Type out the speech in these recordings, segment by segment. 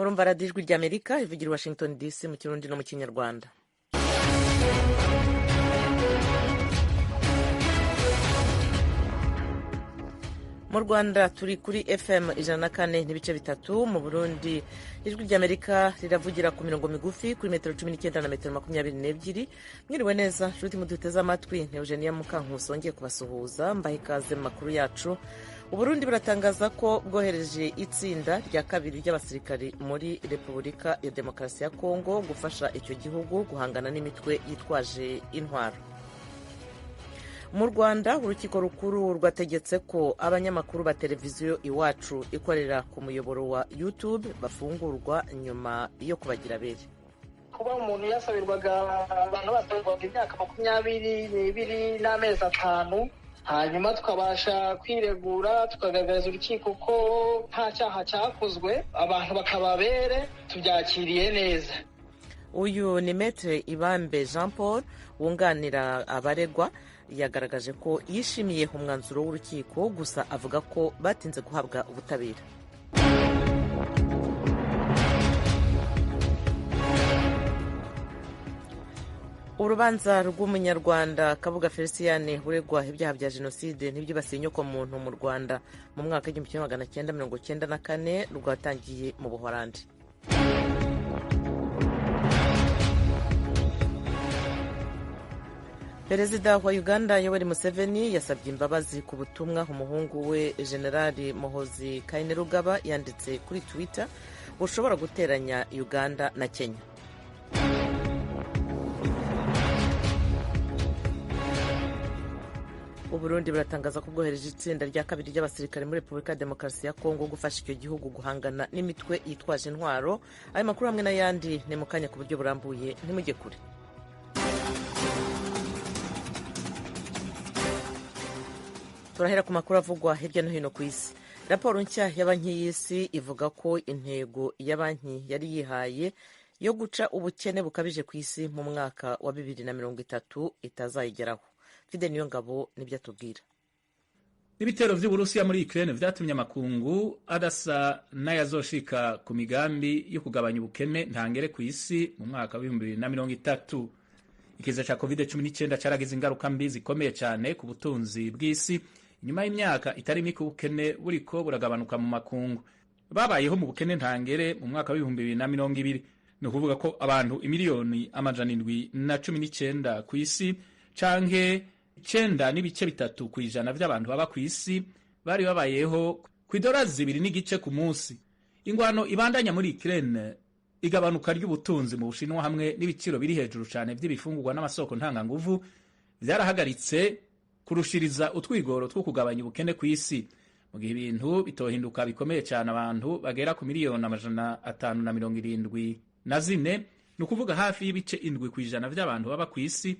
Murumva radiyo Ijwi ry'Amerika ivugira i Washington DC mu Kirundi no mu Kinyarwanda. Mu Rwanda turi kuri FM 104.3, mu Burundi Ijwi ry'Amerika riravugira ku mirongo migufi kuri metero 19 na metero 22. Mwiriwe neza nshuti muduteze amatwi, ni Eugenia Mukankusi wongeye kubasuhuza mbaha ikaze mu makuru yacu. Uburundi buratangaza ko bwohereje itsinda rya kabiri ry'abasirikari muri Repubulika ya Demokarasi ya Kongo gufasha icyo gihugu guhangana n'imitwe yitwaje intwaro. Mu Rwanda urukiko rukuru rwategetse ko abanyamakuru ba televiziyo Iwacu ikorera ku muyoboro wa YouTube bafungurwa nyuma yo kubagira abere. Kuba umuntu yasabirwaga, abantu basabirwaga imyaka 22 n'amezi 5, hanyuma tukabasha kwiregura tukagaragariza urukiko ko nta cyaha cyakozwe, abantu bakaba abere, tubyakiriye neza. Uyu ni Maître Ibambe Jean Paul wunganira abaregwa, yagaragaje ko yishimiye umwanzuro w'urukiko, gusa avuga ko batinze guhabwa ubutabera. Urubanza rw'umunyarwanda Kabuga Felicien uregwa ibyaha bya jenoside n'ibyibasiye inyokomuntu mu Rwanda mu mwaka w'1994 rwatangiye mu Buholandi. Perezida wa Uganda Yoweri Museveni yasabye imbabazi ku butumwa umuhungu we Generali Muhoozi Kainerugaba yanditse kuri Twitter bushobora guteranya Uganda na Kenya. Uburundi buratangaza ko bwohereje itsinda rya kabiri ry'abasirikare muri Repubulika ya Demokarasi ya Kongo gufasha icyo gihugu guhangana n'imitwe yitwaje intwaro. Ayo makuru hamwe n'ayandi ni mu kanya ku buryo burambuye, ntimujye kure. Turahera ku makuru avugwa hirya no hino ku isi. Raporo nshya ya Banki y'Isi ivuga ko intego ya banki yari yihaye yo guca ubukene bukabije ku isi mu mwaka wa 2030 itazayigeraho. Fide Niyongabo nibyo atubwira. Ibitero vy'Uburusiya muri Ukraine vyatumye amakungu adasa n'ayazoshika ku migambi yo kugabanya ubukene ntangere ku isi mu mwaka wa 2030. Ikiza ca COVID-19 caragize ingaruka mbi zikomeye cyane ku butunzi bw'isi. Inyuma y'imyaka itari mike ubukene buriko buragabanuka mu makungu. Babayeho mu bukene ntangere mu mwaka w'ibihumbi 2020, ni ukuvuga ko abantu imiliyoni 719 ku isi canke 9.3% vy'abantu baba ku isi bari babayeho kw'idolari 2.5 ku munsi. Ingwano ibandanya muri Ukraine, igabanuka ry'ubutunzi mu Bushinwa hamwe n'ibiciro biri hejuru cyane by'ibifungurwa n'amasoko ntanganguvu vyarahagaritse kurushiriza utwigoro two kugabanya ubukene ku isi. Mu gihe ibintu bitohinduka bikomeye cyane, abantu bagera ku miliyoni 574, ni ukuvuga hafi y'ibice 7% by'abantu baba ku isi,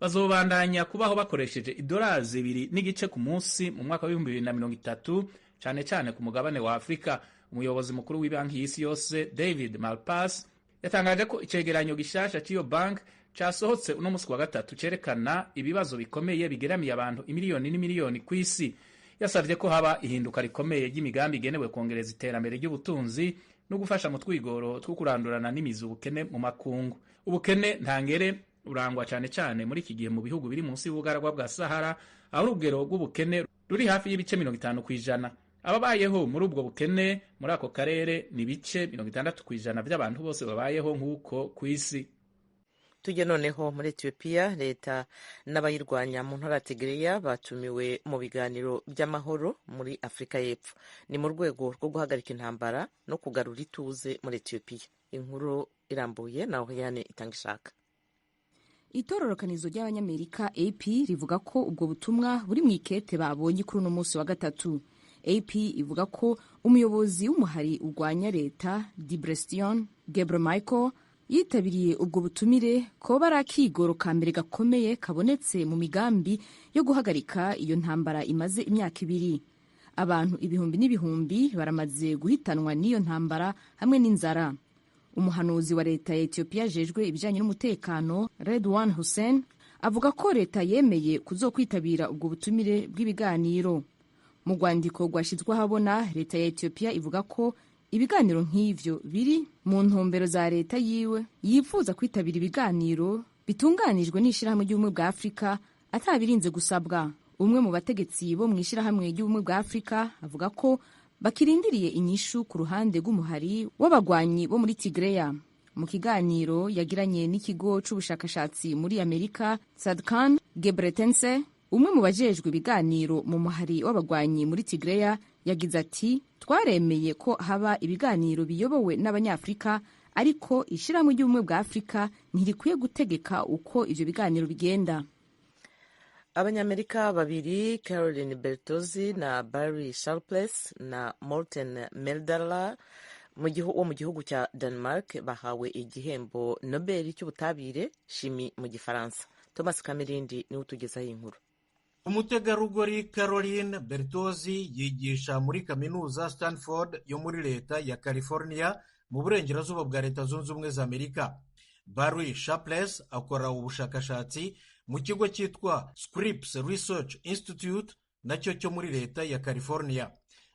bazobandanya kubaho bakoresheje idolari 2.5 ku munsi mu mwaka w'ibihumbi 2030, cyane cyane ku mugabane wa Afurika. Umuyobozi mukuru w'ibanki y'isi yose David Malpass yatangaje ko icegeranyo gishasha cy'iyo banki casohotse uno musi wa gatatu cerekana ibibazo bikomeye bigeramiye abantu imiliyoni n'imiliyoni ku isi. Yasavye ko haba ihinduka rikomeye ry'imigambi igenewe kongereza iterambere ry'ubutunzi no gufasha mu twigoro two kurandurana n'imizi ubukene mu makungu. Ubukene ntangere urangwa cane cane muri iki gihe mu bihugu biri munsi y'ubugaragwa bwa Sahara, aho urugero rw'ubukene ruri hafi y'ibice 50%. Ababayeho muri ubwo bukene muri ako karere ni bice 60% by'abantu bose babayeho nk'uko ku isi. Tujye noneho muri Ethiopia. Leta n'abayirwanya mu ntara ya Tigray batumiwe mu biganiro by'amahoro muri Afurika y'Epfo. Ni mu rwego rwo guhagarika intambara no kugarura ituze muri Ethiopia. Inkuru irambuye na Oriane Itangishaka. Itororokanizo ry'Abanyamerika AP rivuga ko ubwo butumwa buri mu ikete babonye kuri uno munsi wa gatatu. AP ivuga ko umuyobozi w'umuhari urwanya leta Debretsion Gebremichael yitabiriye ubwo butumire, koba ari akigoro ka mbere gakomeye kabonetse mu migambi yo guhagarika iyo ntambara imaze imyaka 2. Abantu ibihumbi n'ibihumbi baramaze guhitanwa n'iyo ntambara hamwe n'inzara. Umuhanuzi wa leta ya Ethiopia ajejwe ibijanye n'umutekano Redwan Hussein avuga ko leta yemeye kuzokwitabira ubwo butumire bw'ibiganiro. Mu rwandiko rwashyizwe ahabona, leta ya Ethiopia ivuga ko Ibiganiro nk'ivyo biri mu ntumbero za leta yiwe yifuza kwitabira ibiganiro bitunganijwe n'ishirahamwe ry'ubumwe bwa Afurika atabirinze gusabwa. Umwe mu bategetsi bo mu ishirahamwe ry'ubumwe bwa Afurika avuga ko bakirindiriye inyishu ku ruhande rw'umuhari w'abagwanyi bo muri Tigreya. Mu kiganiro yagiranye n'ikigo c'ubushakashatsi muri Amerika, Sadkan Gebretense, umwe mu bajejwe ibiganiro mu muhari w'abagwanyi muri Tigreya, yagize ati: "Twaremeye ko haba ibiganiro biyobowe n'Abanyafurika, ariko ishirahamwe ry'ubumwe bwa Afurika ntirikwiye gutegeka uko ivyo biganiro bigenda." Abanyamerika babiri, Caroline Bertozzi na Barry Sharpless na Morten Meldal wo mu gihugu cya Denmark, bahawe igihembo Nobel cy'ubutabire, chimie mu Gifaransa. Thomas Kamirindi niwe utugezaho inkuru. Umutegarugori Caroline Bertozzi yigisha muri kaminuza Stanford yo muri leta ya California mu burengerazuba bwa Leta Zunze Ubumwe za Amerika. Barry Sharpless akora ubushakashatsi mu kigo cyitwa Scripps Research Institute, nacyo cyo muri leta ya California.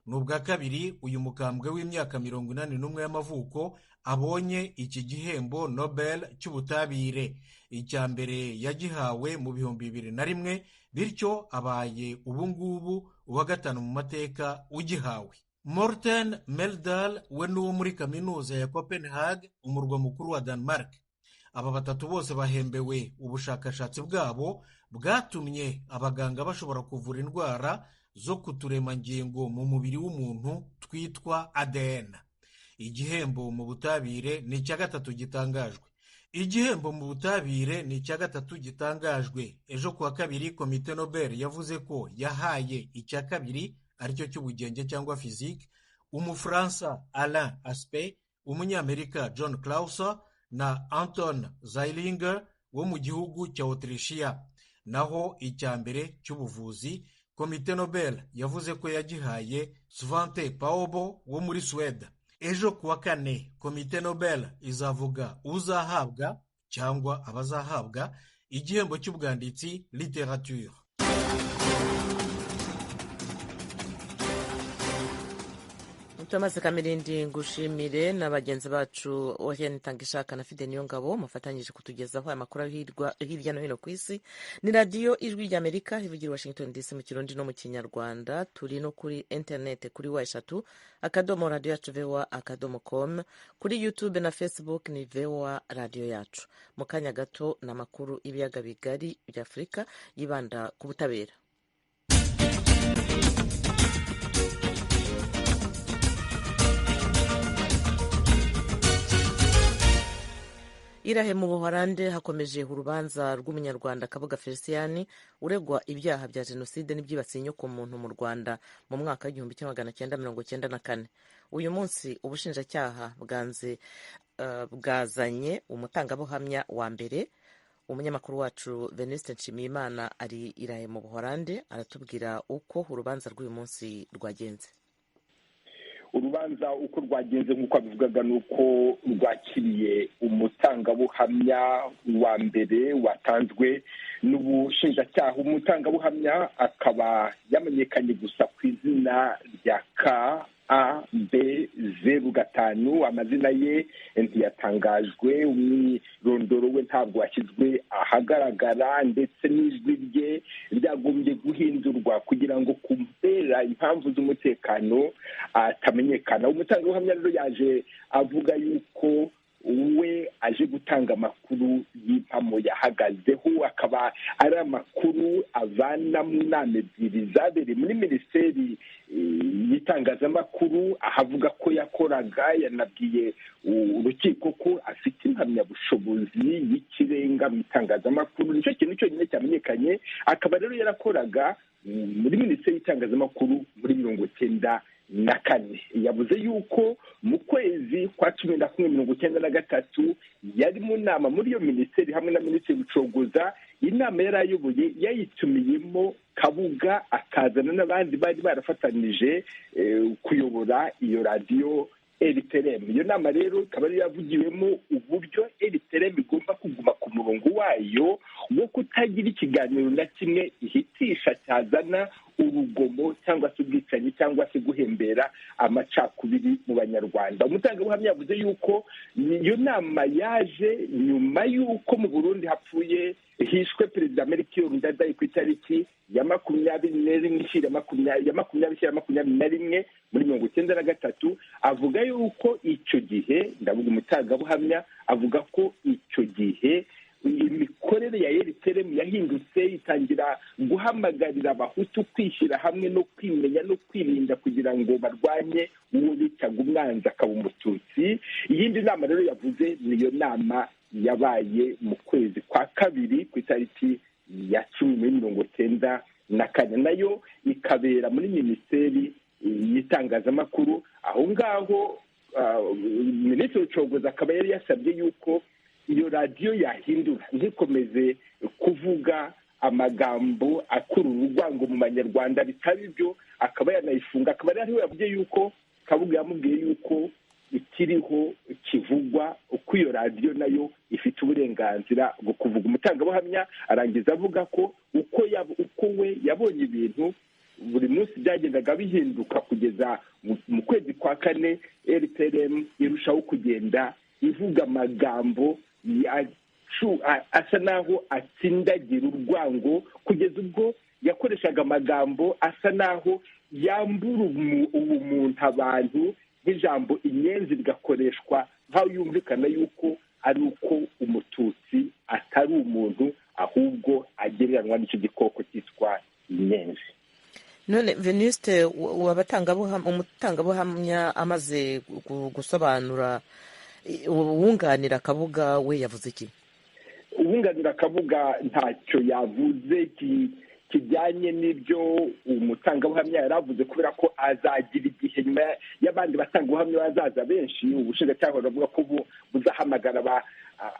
Ni ubwa kabiri uyu mukambwe w'imyaka 81 y'amavuko abonye iki gihembo Nobel cy'ubutabire. Icya mbere yagihawe mu 2001, bityo abaye ubungubu uwa gatanu mu mateka ugihawe. Morten Meldal we n'uwo muri kaminuza ya Copenhagen, umurwa mukuru wa Denmark. Aba batatu bose bahembewe ubushakashatsi bwabo bwatumye abaganga bashobora kuvura indwara zo ku turemangingo mu mubiri w'umuntu twitwa ADN. Igihembo mu butabire ni icya gatatu gitangajwe. Igihembo mu butabire ni icya gatatu gitangajwe. Ejo kuwa kabiri Komite Nobel yavuze ko yahaye icya kabiri, aricyo cy'ubugenge cyangwa physique, Umufaransa Alain Aspect, Umunyamerika John Clauser na Anton Zeilinger wo mu gihugu cya Autrichia. Naho icya mbere cy'ubuvuzi, Komite Nobel yavuze ko yagihaye Svante Paabo wo muri Suwede. Ejo kuwa kane Komite Nobel izavuga uzahabwa cyangwa abazahabwa igihembo cy'ubwanditsi, literature. Thomas Kamirindi, ngushimire na bagenzi bacu Oriane Tangishaka na Fide Niyongabo mufatanyije kutugezaho aya makuru hirya no hino ku isi. Ni radiyo Ijwi ry'Amerika ivugira Washington DC mu Kirundi no mu Kinyarwanda. Turi no kuri internet kuri www.radioyacuvoa.com, kuri YouTube na Facebook ni VOA Radiyo Yacu. Mu kanya gato ni amakuru y'ibiyaga bigari bya Afurika yibanda ku butabera. Irahe mu Buholande hakomeje urubanza rw'Umunyarwanda Kabuga Felicien uregwa ibyaha bya jenoside n'ibyibasiye inyokomuntu mu Rwanda mu mwaka w'1994. Uyu munsi ubushinjacyaha bwanze bwazanye umutangabuhamya wa mbere. Umunyamakuru wacu Venuste Nshimiyimana ari Irahe mu Buholande, aratubwira uko urubanza rw'uyu munsi rwagenze. Urubanza uko rwagenze nk'uko abivugaga ni uko rwakiriye umutangabuhamya wa mbere watanzwe n'ubushinjacyaha. Umutangabuhamya akaba yamenyekanye gusa ku izina rya KAB05. Amazina ye ntiyatangajwe, umwirondoro we ntabwo washyizwe ahagaragara, ndetse n'ijwi rye ryagombye guhindurwa kugira ngo kubera impamvu z'umutekano atamenyekana. Umutangabuhamya rero yaje avuga yuko we aje gutanga amakuru y'impamo yahagazeho, akaba ari amakuru avana mu nama ebyiri zabereye muri minisiteri y'itangazamakuru, ahavuga ko yakoraga. Yanabwiye urukiko ko afite impamyabushobozi y'ikirenga mu itangazamakuru, nicyo kintu cyonyine cyamenyekanye. Akaba rero yarakoraga muri minisiteri y'itangazamakuru muri 94. Yavuze yuko mu kwezi kwa 11 93 yari mu nama muri iyo minisiteri hamwe na minisitiri Rucogoza. Inama yari ayoboye yayitumiyemo Kabuga, akazana n'abandi bari barafatanije kuyobora iyo radiyo RTLM. Iyo nama rero ikaba yari yavugiwemo uburyo RTLM igomba kuguma ku murongo wayo wo kutagira ikiganiro na kimwe ihitisha cyazana urugomo cyangwa se ubwicanyi cyangwa se guhembera amacakubiri mu Banyarwanda. Umutangabuhamya yavuze yuko iyo nama yaje nyuma y'uko mu Burundi hapfuye hishwe Perezida Melchior Ndadaye ku itariki ya 21 ishyira 21 muri 1993. Avuga yuko icyo gihe, ndavuga umutangabuhamya avuga ko icyo gihe imikorere ya RTLM yahindutse, itangira guhamagarira Abahutu kwishyira hamwe no kwimenya no kwirinda kugira ngo barwanye uwo bitaga umwanzi akaba Umututsi. Iyindi nama rero yavuze niyo nama yabaye mu kwezi kwa kabiri ku itariki ya 10 muri 1994, nayo ikabera muri Minisiteri y'Itangazamakuru. Aho ngaho Minisitiri Rucogoza akaba yari yasabye yuko iyo radiyo yahindura ntikomeze kuvuga amagambo akurura urwango mu Banyarwanda, bitaba ibyo akaba yanayifunga. Akaba ariho yavuze yuko Kabuga yamubwiye yuko ikiriho kivugwa uko iyo radiyo nayo ifite uburenganzira bwo kuvuga. Umutangabuhamya arangiza avuga ko uko we yabonye ibintu buri munsi byagendaga bihinduka kugeza mu kwezi kwa kane RTLM irushaho kugenda ivuga amagambo asa naho atsindagira urwango, kugeza ubwo yakoreshaga amagambo asa naho yambura ubumuntu abantu, nk'ijambo inyenzi rigakoreshwa nk'aho yumvikana yuko ari uko Umututsi atari umuntu ahubwo agereranywa n'icyo gikoko cyitwa inyenzi. None Venuste, umutangabuhamya amaze gusobanura, uwunganira Kabuga we yavuze iki? Uwunganira Kabuga ntacyo yavuze kijyanye n'ibyo umutangabuhamya yaravuze, kubera ko azagira igihe nyuma y'abandi batangabuhamya bazaza benshi. Ubushinjacyaha buravuga ko buzahamagara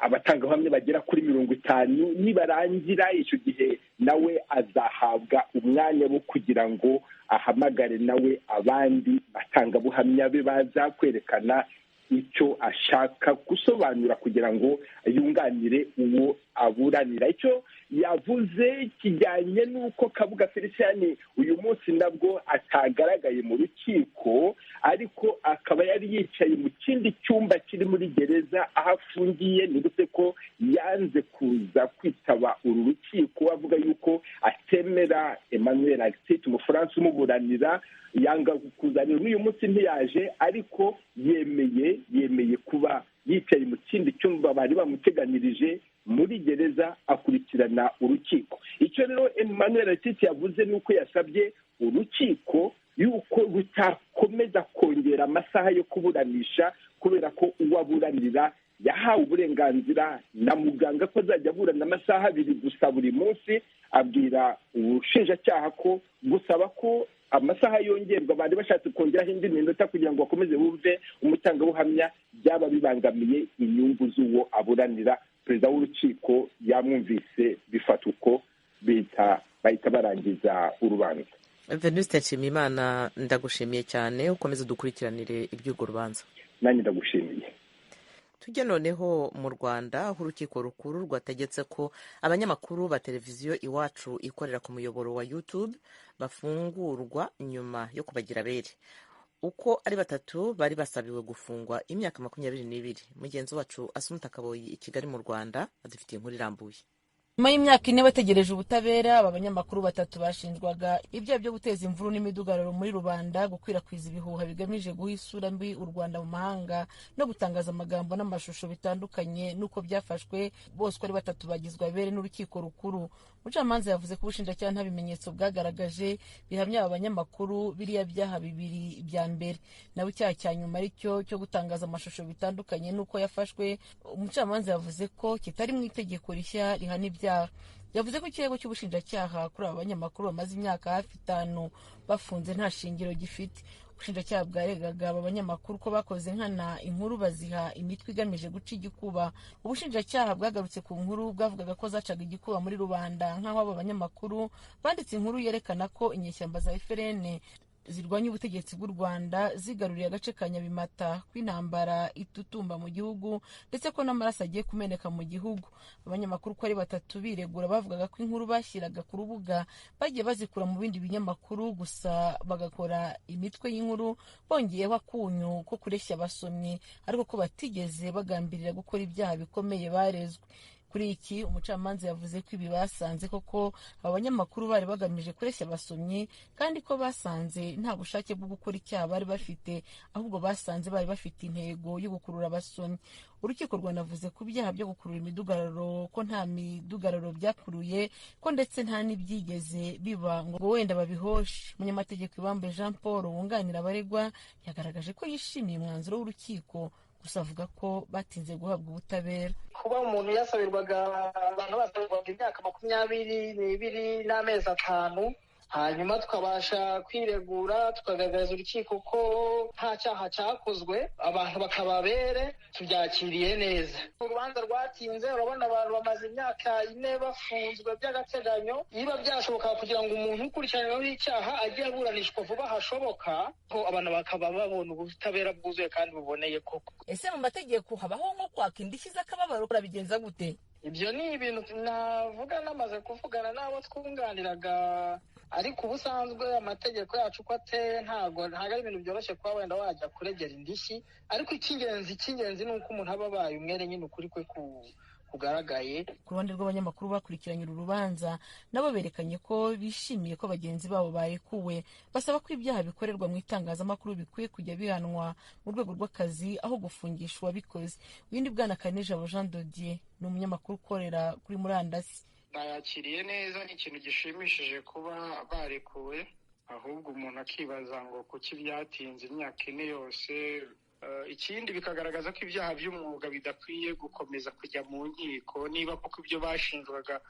abatangabuhamya bagera kuri 50, nibarangira icyo gihe nawe azahabwa umwanya wo kugira ngo ahamagare nawe abandi batangabuhamya be baza kwerekana icyo ashaka gusobanura kugira ngo yunganire uwo aburanira. Icyo yavuze kijyanye n'uko Kabuga Felicien uyu munsi nabwo atagaragaye mu rukiko, ariko akaba yari yicaye mu kindi cyumba kiri muri gereza aho afungiye. Nibutse ko yanze kuza kwitaba uru rukiko avuga yuko atemera Emmanuel Altit, Umufaransa umuburanira, yanga kuzanira. N'uyu munsi ntiyaje, ariko yemeye kuba yicaye mu kindi cyumba bari bamuteganirije muri gereza akurikirana urukiko. Icyo rero Emmanuel Altit yavuze nuko yasabye urukiko yuko rutakomeza kongera amasaha yo kuburanisha, kubera ko uwaburanira yahawe uburenganzira na muganga ko azajya aburana amasaha 2 gusa buri munsi. Abwira ubushinjacyaha ko gusaba ko amasaha yongerwa, bari bashatse kongeraho indi minota kugira ngo bakomeze bumve umutangabuhamya, byaba bibangamiye inyungu z'uwo aburanira. Perezida w'urukiko yamwumvise bifata uko bahita barangiza urubanza. Venuste Nshimiyimana, ndagushimiye cyane, ukomeze dukurikiranire iby'urwo rubanza. Nanjye ndagushimiye. Tujye noneho mu Rwanda, aho urukiko rukuru rwategetse ko abanyamakuru ba televiziyo Iwacu ikorera ku muyoboro wa YouTube bafungurwa nyuma yo kubagira abere. Uko ari batatu bari basabiwe gufungwa imyaka 22. Mugenzi wacu Asumta Kaboyi i Kigali mu Rwanda adufitiye inkuru irambuye. Nyuma y'imyaka 4 bategereje ubutabera, aba banyamakuru batatu bashinjwaga ibyaha byo guteza imvururu n'imidugararo muri rubanda, gukwirakwiza ibihuha bigamije guha isura mbi u Rwanda mu mahanga, no gutangaza amagambo n'amashusho bitandukanye n'uko byafashwe. Bose uko ari batatu bagizwe abere n'urukiko rukuru. Umucamanza yavuze ko ubushinjacyaha nta bimenyetso bwagaragaje bihamya aba banyamakuru biriya byaha 2 bya mbere, nawe icyaha cya nyuma aricyo cyo gutangaza amashusho bitandukanye n'uko yafashwe, umucamanza yavuze ko kitari mu itegeko rishya rihana ibyaha. Yavuze ko ikirego cy'ubushinjacyaha kuri aba banyamakuru bamaze imyaka hafi 5 bafunze nta shingiro gifite. Ubushinjacyaha bwaregaga aba banyamakuru ko bakoze nkana inkuru baziha imitwe igamije guca igikuba. Ubushinjacyaha bwagarutse ku nkuru bwavugaga ko zacaga igikuba muri rubanda, nk'aho aba banyamakuru banditse inkuru yerekana ko inyeshyamba za FLN zirwanya ubutegetsi bw'u Rwanda zigaruriye agace ka Nyabimata, ko intambara itutumba mu gihugu ndetse ko n'amaraso agiye kumeneka mu gihugu. Abanyamakuru uko ari batatu biregura bavugaga ko inkuru bashyiraga ku rubuga bagiye bazikura mu bindi binyamakuru, gusa bagakora imitwe y'inkuru bongeyeho akunyu ko kureshya abasomyi, ariko ko batigeze bagambirira gukora ibyaha bikomeye barezwe. Kuri iki umucamanza yavuze ko ibi basanze koko aba banyamakuru bari bagamije kureshya abasomyi, kandi ko basanze nta bushake bwo gukora icyaha bari bafite, ahubwo basanze bari bafite intego yo gukurura abasomyi. Urukiko rwanavuze ku byaha byo gukurura imidugararo ko nta midugararo byakuruye, ko ndetse nta n'ibyigeze biba ngo wenda babihoshe. Umunyamategeko Ibambe Jean Paul wunganira abaregwa yagaragaje ko yishimiye umwanzuro w'urukiko, gusa avuga ko batinze guhabwa ubutabera. Kuba umuntu yasabirwaga, abantu basabirwaga imyaka 22 n'amezi 5, hanyuma tukabasha kwiregura tukagaragariza urukiko ko nta cyaha cyakozwe, abantu bakaba bere, tubyakiriye neza. Urubanza rwatinze, urabona abantu bamaze imyaka 4 bafunzwe by'agateganyo. Niba byashoboka kugira ngo umuntu ukurikiranyweho icyaha ajye aburanishwa vuba hashoboka, ko abantu bakaba babona ubutabera bwuzuye kandi buboneye koko. Ese mu mategeko habaho nko kwaka indishyi z'akababaro, urabigenza gute? Ibyo ni ibintu navuga namaze kuvugana n'abo twunganiraga, ariko ubusanzwe amategeko yacu uko ateye ntabwo ari ibintu byoroshye kuba wenda wajya kuregera indishyi, ariko icy'ingenzi ni uko umuntu aba abaye umwere nyine ukuri kwe kugaragaye. Ku ruhande rw'abanyamakuru bakurikiranye uru rubanza nabo berekanye ko bishimiye ko bagenzi babo barekuwe, basaba ko ibyaha bikorerwa mu itangazamakuru bikwiye kujya bihanwa mu rwego rw'akazi aho gufungisha uwabikoze. Windi Bwana Kanijabo Jean Dodier ni umunyamakuru ukorera kuri murandasi. Bayakiriye neza, ni ikintu gishimishije kuba barekuwe, ahubwo umuntu akibaza ngo kuki byatinze imyaka 4 yose. Ikindi bikagaragaza ko ibyaha by'umwuga bidakwiye gukomeza kujya mu nkiko niba koko ibyo bashinjwaga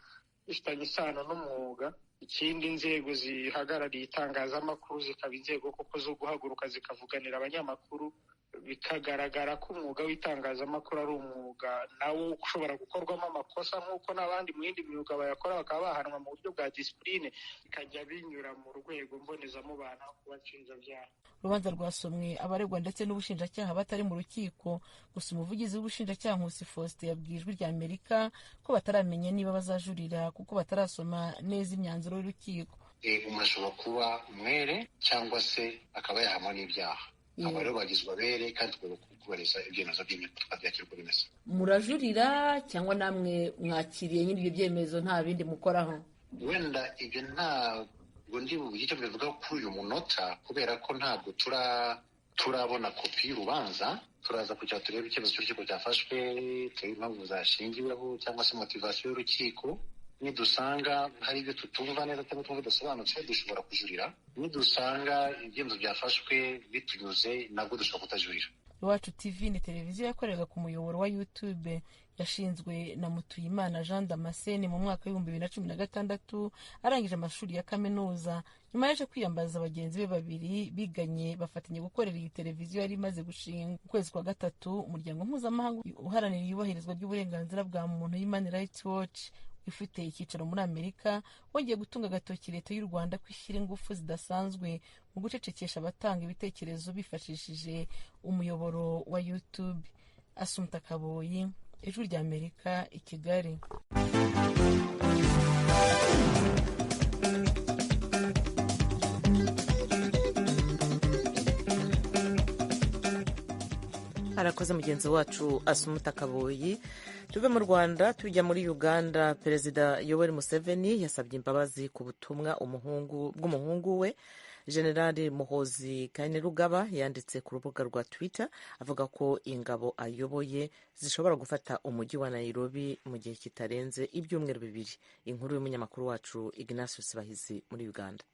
bifitanye isano n'umwuga. Ikindi inzego zihagarariye itangazamakuru zikaba inzego koko zo guhaguruka zikavuganira abanyamakuru, bikagaragara ko umwuga w'itangazamakuru ari umwuga nawo ushobora gukorwamo amakosa nk'uko n'abandi mu yindi myuga bayakora bakaba bahanwa mu buryo bwa disipurine, bikajya binyura mu rwego mbonezamubano ku bashinjabyaha. Urubanza rwasomwe abaregwa ndetse n'ubushinjacyaha batari mu rukiko, gusa umuvugizi w'ubushinjacyaha Nkusi Faustin yabwiye Ijwi rya Amerika ko bataramenya niba bazajurira kuko batarasoma neza imyanzuro y'urukiko. Umuntu ashobora kuba umwere cyangwa se akaba yahamwa n'ibyaha. Aba rero bagizwe abere kandi tugomba kubahiriza ibyemezo by'inkiko tukabyakira uko bimeze. Murajurira cyangwa namwe mwakiriye nyine ibyo byemezo nta bindi mukoraho? Wenda ibyo ntabwo ndi bugire icyo mbivuga kuri uyu munota, kubera ko ntabwo turabona kopi y'urubanza. Turaza kugira turebe icyemezo cy'urukiko cyafashwe, turebe impamvu zashingiweho cyangwa se motivasiyo y'urukiko. Nidusanga hari ibyo tutumva neza cyangwa tumva bidasobanutse dushobora kujurira, nidusanga ibyemezo byafashwe bitunyuze nabwo dushobora kutajurira. Iwacu TV ni televiziyo yakoreraga ku muyoboro wa YouTube, yashinzwe na Mutuyimana Jean Damascene mu mwaka w'2016 arangije amashuri ya kaminuza. Nyuma yaje kwiyambaza bagenzi be babiri biganye bafatanya gukorera iyi televiziyo yari imaze gushingwa. Mu kwezi kwa 3 umuryango mpuzamahanga uharanira iyubahirizwa ry'uburenganzira bwa muntu Human Rights Watch ifite icyicaro muri Amerika wongeye gutunga agatoki leta y'u Rwanda ko ishyira ingufu zidasanzwe mu gucecekesha abatanga ibitekerezo bifashishije umuyoboro wa YouTube. Asumta Kaboyi, Ijwi rya Amerika, i Kigali. Arakoze mugenzi wacu Asumuta Kaboyi. Tuve mu Rwanda tujya muri Uganda. Perezida Yoweri Museveni yasabye imbabazi ku butumwa bw'umuhungu we General Muhoozi Kainerugaba yanditse ku rubuga rwa Twitter avuga ko ingabo ayoboye zishobora gufata umujyi wa Nairobi mu gihe kitarenze ibyumweru 2. Inkuru y'umunyamakuru wacu Ignatius Bahizi muri Uganda.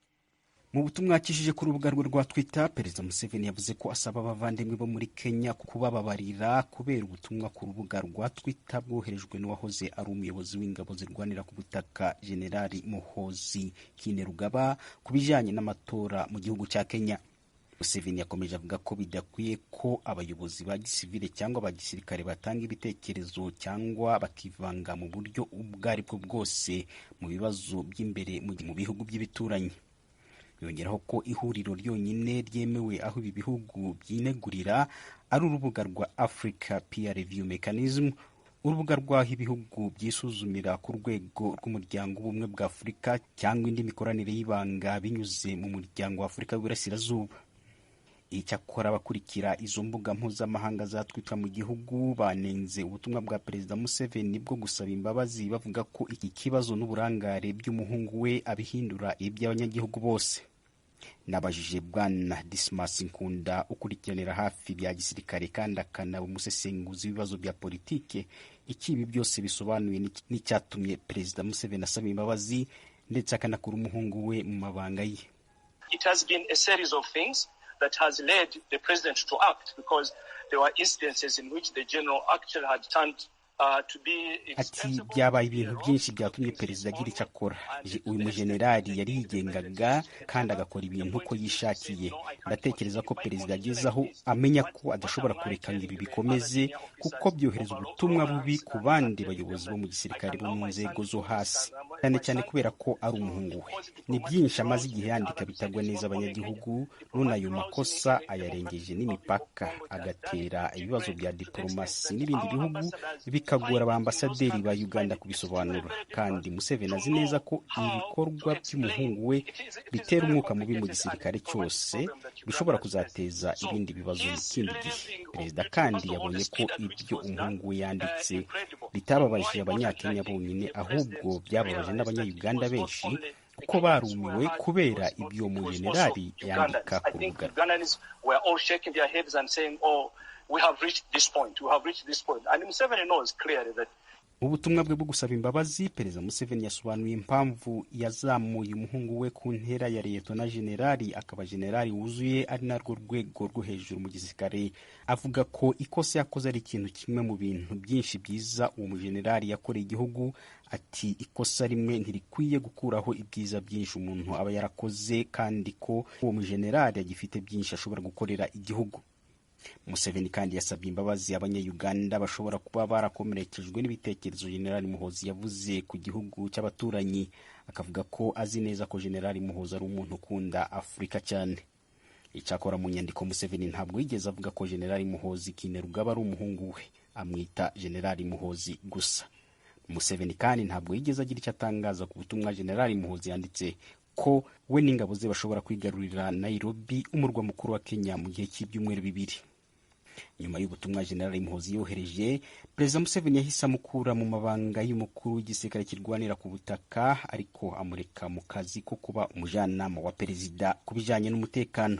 Mu butumwa yakishije ku rubuga rwe rwa Twitter, Perezida Museveni yavuze ko asaba abavandimwe bo muri Kenya kubababarira kubera ubutumwa ku rubuga rwa Twitter bwoherejwe n'uwahoze ari umuyobozi w'ingabo zirwanira ku butaka General Muhoozi Kainerugaba ku bijyanye n'amatora mu gihugu cya Kenya. Museveni yakomeje avuga ko bidakwiye ko abayobozi ba gisivile cyangwa ba gisirikare batanga ibitekerezo cyangwa bakivanga mu buryo ubwo ari bwo bwose mu bibazo by'imbere mu bihugu by'ibituranyi. Yongeraho ko ihuriro ryonyine ryemewe aho ibi bihugu byinegurira ari urubuga rwa Africa Peer Review Mechanism, urubuga rw'aho ibihugu byisuzumira ku rwego rw'umuryango w'ubumwe bwa Afurika cyangwa indi mikoranire y'ibanga binyuze mu muryango wa Afurika w'Iburasirazuba. Icyakora abakurikira izo mbuga mpuzamahanga zatwitwa mu gihugu banenze ubutumwa bwa Perezida Museveni bwo gusaba imbabazi, bavuga ko iki kibazo n'uburangare by'umuhungu we abihindura iby'abanyagihugu bose. Nabajije Bwana Dismas Nkunda ukurikiranira hafi bya gisirikare kandi akanaba umusesenguzi w'ibibazo bya politike icyo ibi byose bisobanuye n'icyatumye Perezida Museveni asaba imbabazi ndetse akanakura umuhungu we mu mabanga ye. It has been a series of things that has led the president to act, because there were incidences in which the general actually had turned Ati byabaye ibintu byinshi byatumye perezida agira icyo akora. Uyu mujenerali yari yigengaga kandi agakora ibintu uko yishakiye. Ndatekereza ko perezida ageze aho amenya ko adashobora kureka ngo ibi bikomeze, kuko byohereza ubutumwa bubi ku bandi bayobozi bo mu gisirikare bo mu nzego zo hasi, cyane cyane kubera ko ari umuhungu we. Ni byinshi amaze igihe yandika bitagwa neza abanyagihugu, none ayo makosa ayarengeje n'imipaka, agatera ibibazo bya diporomasi n'ibindi bihugu, bikagora abambasaderi ba Uganda kubisobanura. Kandi Museveni azi neza ko ibikorwa by'umuhungu we bitera umwuka mubi mu gisirikare cyose, bishobora kuzateza ibindi bibazo mu kindi gihe. Perezida kandi yabonye ko ibyo umuhungu we yanditse bitababaje abanyakenya bonyine, ahubwo byababaje n'abanyayuganda benshi, kuko barumiwe kubera ibyo mujenerali yandika ku rubuga. Mu butumwa bwe bwo gusaba imbabazi, Perezida Museveni yasobanuye impamvu yazamuye umuhungu we ku ntera ya Liyetona Jenerali akaba jenerali wuzuye, ari narwo rwego rwo hejuru mu gisirikare. Avuga ko ikosa yakoze ari ikintu kimwe mu bintu byinshi byiza uwo mujenerali yakoreye igihugu. Ati ikosa rimwe ntirikwiye gukuraho ibyiza byinshi umuntu aba yarakoze, kandi ko uwo mujenerali agifite byinshi ashobora gukorera igihugu. Museveni kandi yasabye imbabazi abanyayuganda bashobora kuba barakomerekejwe n'ibitekerezo Jenerali Muhoozi yavuze ku gihugu cy'abaturanyi, akavuga ko azi neza ko Jenerali Muhoozi ari umuntu ukunda Afurika cyane. Icyakora mu nyandiko Museveni ntabwo yigeze avuga ko Jenerali Muhoozi Kainerugaba ari umuhungu we, amwita Jenerali Muhoozi gusa. Museveni kandi ntabwo yigeze agira icyo atangaza ku butumwa Jenerali Muhoozi yanditse ko we n'ingabo ze bashobora kwigarurira Nairobi, umurwa mukuru wa Kenya, mu gihe cy'ibyumweru 2. Nyuma y'ubutumwa Jenerali Muhoozi yohereje, Perezida Museveni yahise amukura mu mabanga y'umukuru w'igisirikare kirwanira ku butaka, ariko amureka mu kazi ko kuba umujyanama wa perezida ku bijyanye n'umutekano.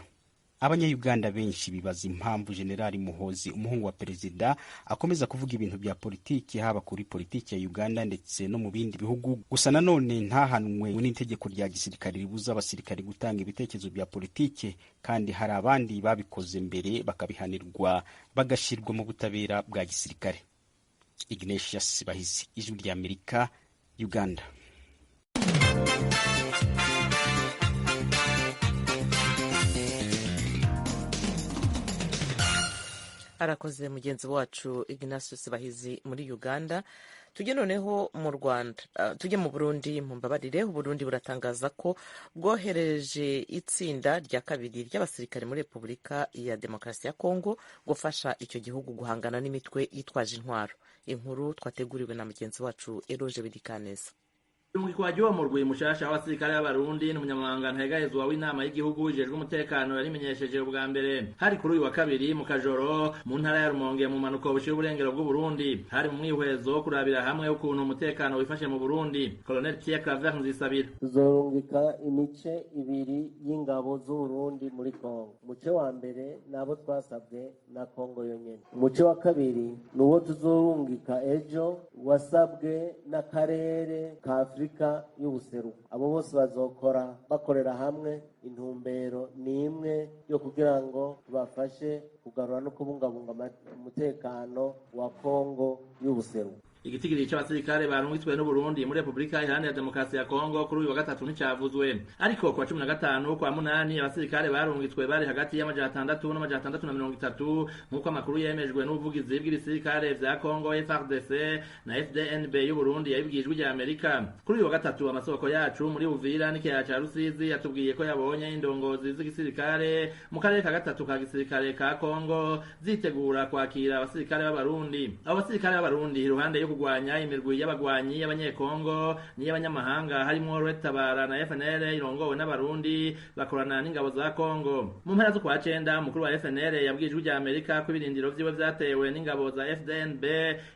Abanyayuganda benshi bibaza impamvu Jenerali Muhoozi, umuhungu wa perezida, akomeza kuvuga ibintu bya politiki, haba kuri politiki ya Uganda ndetse no mu bindi bihugu, gusa nanone ntahanwe n'itegeko rya gisirikare ribuza abasirikare gutanga ibitekerezo bya politiki, kandi hari abandi babikoze mbere bakabihanirwa bagashyirwa mu butabera bwa gisirikare. Ignatius Bahizi, Ijwi ry'Amerika, Uganda. Arakoze mugenzi wacu Ignatius Bahizi muri Uganda. Tujye noneho mu Rwanda, tujye mu Burundi, mumbabarire. Uburundi buratangaza ko bwohereje itsinda rya kabiri ry'abasirikare muri Repubulika ya Demokarasi ya Kongo gufasha icyo gihugu guhangana n'imitwe yitwaje intwaro. Inkuru twateguriwe na mugenzi wacu Eroge Birikaneza. Umugwi wa murwi mushasha w'abasirikare b'Abarundi n'umunyamabanga ntahegahezwa w'inama y'igihugu ijejwe umutekano yarimenyesheje ubwa mbere hari kuri uyu wa kabiri mu kajoro mu ntara ya Rumonge mu manuko bushira uburengero bw'Uburundi. Hari mu mwihwezo wo kurabira hamwe ukuntu umutekano wifashe mu Burundi. Colonel Pierre Claver Nzisabira: tuzorungika imice ibiri y'ingabo z'Uburundi muri Kongo. Umuce wa mbere nabo twasabwe na Kongo yonyene. Umuce wa kabiri nuwo tuzorungika ejo wasabwe n'akarere ka Afrika y'ubuseruko. Abo bose bazokora bakorera hamwe, intumbero ni imwe yo kugira ngo tubafashe kugarura no kubungabunga umutekano wa Kongo y'ubuseruko. Igitigiri c'abasirikare barungitswe n'Uburundi muri Republika Iharanira Demokarasi ya Kongo kuri uyu wa gatatu nticavuzwe, ariko kuwa 15 kwa munani abasirikare barungitswe bari hagati y'600 n'630, nk'uko amakuru yemejwe n'ubuvugizi bw'ibisirikare vya Kongo FARDC na FDNB y'Uburundi yabibwiye Ijwi rya Amerika. Kuri uyu wa gatatu amasoko yacu muri Uvira n'ikiyaya ca Rusizi yatubwiye ko yabonye indongozi z'igisirikare mu karere ka gatatu ka gisirikare ka Kongo zitegura kwakira abasirikare b'Abarundi. Abo basirikare b'Abarundi iruhande yo kurwanya imirwi y'abagwanyi y'Abanyekongo n'iy'abanyamahanga harimwo Red-Tabara na FNL irongowe n'Abarundi bakorana n'ingabo za Kongo. Mu mpera z'ukwa cenda umukuru wa FNL yabwiye Ijwi rya Amerika ko ibirindiro vyiwe vyatewe n'ingabo za FDNB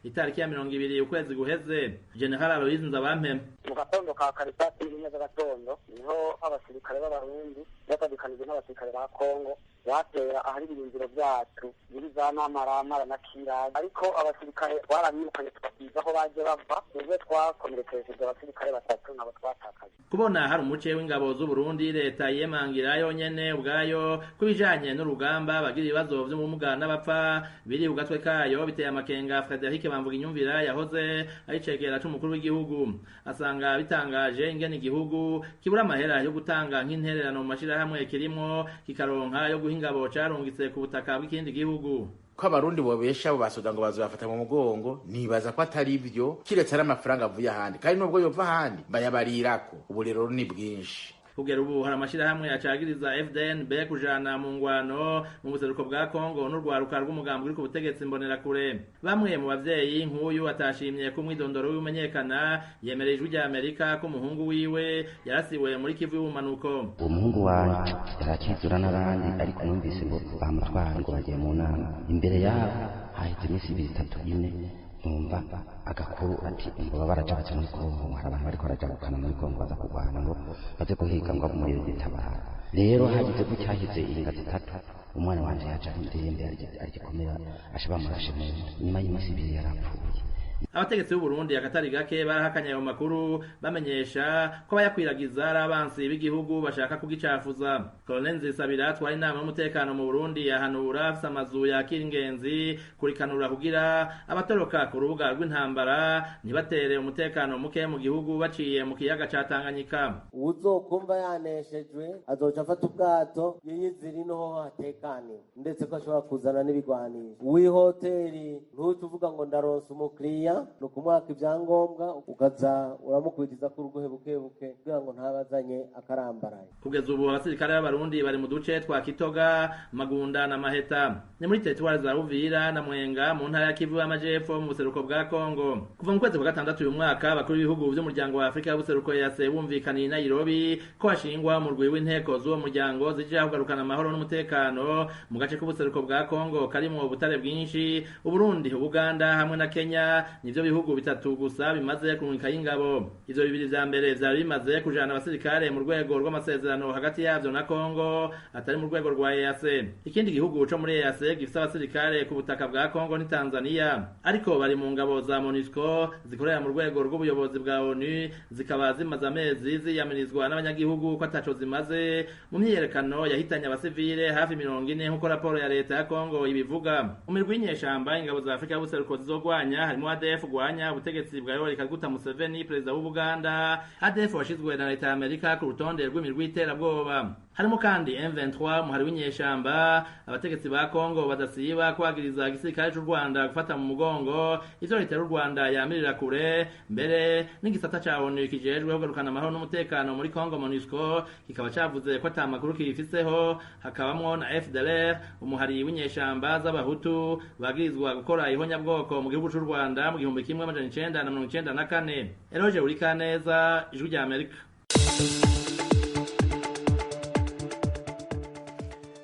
itariki ya 20 ukwezi guheze. General Aloys Nzabampema: mu gatondo ka kare saa 4 z'agatondo niho abasirikare b'Abarundi batandukanyije n'abasirikare ba Kongo batera ahari ibirindiro vyacu biri za Namaramara na Kirari, ariko abasirikare barabirukanye tukabiza aho baje bava, nibwo twakomerekeje abasirikare batatu nabo twatakaje. Kubona hari umuce w'ingabo z'Uburundi leta yemangira yonyene ubwayo kubijanye n'urugamba bagira ibibazo vy'ubumuga n'abapfa biri ku gatwe kayo biteye amakenga. Frederic Bamvuginyumvira yahoze aricegera c'umukuru w'igihugu asanga bitangaje ingene igihugu kibura amahera yo gutanga nk'intererano mu mashirahamwe kirimwo kikaronka yo guha ingabo carungitse ku butaka bw'ikindi gihugu. Ko Abarundi bobesha abo basoda ngo bazobafata mu mugongo, nibaza ko atari ivyo, kiretse ari amafaranga avuye ahandi, kandi nubwo yova ahandi bayabarirako. Ubu rero ni bwinshi. Kugera ubu hari amashirahamwe acagiriza FDNB kujana mu ngwano mu buseruko bwa Kongo n'urwaruka rw'umugambi uri ku butegetsi Imbonerakure. Bamwe mu bavyeyi nk'uyu atashimye ko umwidondoro w'imenyekana yemereye Ijwi rya Amerika ko umuhungu wiwe yarasiwe muri Kivu y'ubumanuko. Uwo muhungu wanje yarakizura n'abandi, ariko numvise ngo bamutwara ngo bagiye mu nama. Imbere yabo haheze iminsi 2, 3, 4 numva agakuru ati ngo baba barajabutse muri Kongo, hari abantu bariko barajabukana muri Kongo baza kurwana ngo baze guhiga ngo muri Tabara. Rero hagize gutya, haheze inga 3 umwana wanje yaje ari ndembe arigikomera, asha bamurashe mu nda, nyuma y'iminsi 2 yarapfuye. Abategetsi b'u Burundi akatari gake barahakanye ayo makuru, bamenyesha ko bayakwiragiza ari abansi b'igihugu bashaka kugicafuza. Colonel Nzisabira twari inama y'umutekano mu Burundi yahanura afise amazu yakira ingenzi kurikanura kugira abatoroka ku rubuga rw'intambara ntibatere umutekano muke mu gihugu baciye mu kiyaga ca Tanganyika. Uwuzokumva yaneshejwe azoca afata ubwato yiyizira ino ho hatekaniwe, ndetse ko ashobora kuzana n'ibigwanisho. Uw'ihoteri ntuce uvuga ngo ndaronse umukiriya, ni ukumwaka ibyangombwa ukaza uramukubitiza ko urugohe buke buke kugira ngo ntabazanye akarambaraye. Kugeza ubu abasirikare b'Abarundi bari mu duce twa Kitoga, Magunda na Maheta, ni muri teritwari za Uvira na Mwenga mu ntara ya Kivu y'Amajepfo mu buseruko bwa Kongo. Kuva mu kwezi kwa gatandatu uyu mwaka abakuru b'ibihugu vy'umuryango wa Afrika y'ubuseruko EAC bumvikaniye i Nairobi ko hashingwa umurwi w'inteko z'uwo muryango zija kugarukana amahoro n'umutekano mu gace k'ubuseruko bwa Kongo karimwo ubutare bwinshi. Uburundi, Ubuganda hamwe na Kenya nivyo bihugu bitatu gusa bimaze kurungikayo ingabo. Ivyo bibiri vya mbere vyari bimaze kujana abasirikare mu rwego rw'amasezerano hagati yavyo na Kongo atari mu rwego rwa EAC. Ikindi gihugu co muri EAC gifise abasirikare ku butaka bwa Kongo ni Tanzania, ariko bari mu ngabo za MONUSCO zikorera mu rwego rw'ubuyobozi bwa ONU, zikaba zimaze amezi ziyamirizwa n'abanyagihugu ko ataco zimaze mu myiyerekano yahitanye abasivile hafi 40 nk'uko raporo ya leta ya Kongo ibivuga. Mu mirwi y'inyeshamba ingabo za Afrika y'ubuseruko zizogwanya harimo ADF gwanya ubutegetsi bwa Yoweri Kaguta Museveni perezida w'Ubuganda. ADF washizwe na leta ya Amerika ku rutonde rw'imirwi y'iterabwoba. Harimo kandi M23 umuhari w'inyeshamba abategetsi ba Kongo badasiba kwagiriza igisirikare c'u Rwanda gufata mu mugongo ivyo leta y'u Rwanda yamirira kure, mbere n'igisata ca ONU kijejwe kugarukana amahoro n'umutekano muri Kongo MONUSCO kikaba cavuze ko ata makuru kibifiseho. Hakabamwo na FDLR umuhari w'inyeshamba z'abahutu bagirizwa gukora ihonyabwoko mu gihugu c'u Rwanda mu 1994. Eroje Urikaneza, Ijwi rya Amerika.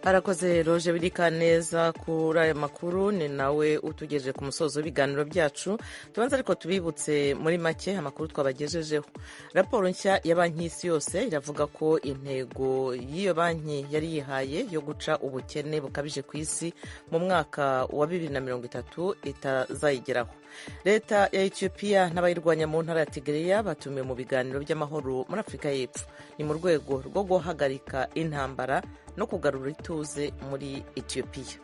Arakoze Roje Birika neza kuri aya makuru, ni nawe utugejeje ku musozo w'ibiganiro byacu. Tubanza ariko tubibutse muri make amakuru twabagejejeho. Raporo nshya ya Banki y'Isi Yose iravuga ko intego y'iyo banki yari yihaye yo guca ubukene bukabije ku isi mu mwaka wa 2030 itazayigeraho. Leta ya Ethiopia n'abayirwanya mu ntara ya Tigray batumiwe mu biganiro by'amahoro muri Afurika y'Epfo, ni mu rwego rwo guhagarika intambara no kugarura ituze muri Ethiopia.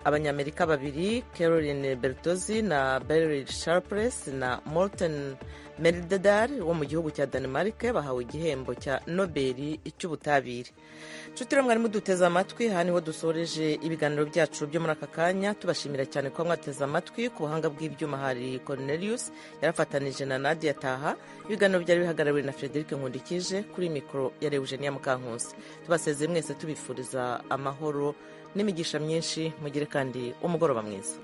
Abanyamerika babiri, Caroline Bertozzi na Beryl Sharpless, na Morten Meldal wo mu gihugu cya Denmark bahawe igihembo cya Nobel cy'ubutabire. Nshuti rero mwari muduteze amatwi, aha niho dusoreje ibiganiro byacu byo muri aka kanya. Tubashimira cyane kuba mwateze amatwi. Ku buhanga bw'ibyuma hari Cornelius yarafatanije na Nadia Taha. Ibiganiro byari bihagarariwe na Frederic Nkundikije, kuri mikoro ya Eugenia Mukankusi. Tubasezeye mwese tubifuriza amahoro n'imigisha myinshi, mugire kandi umugoroba mwiza.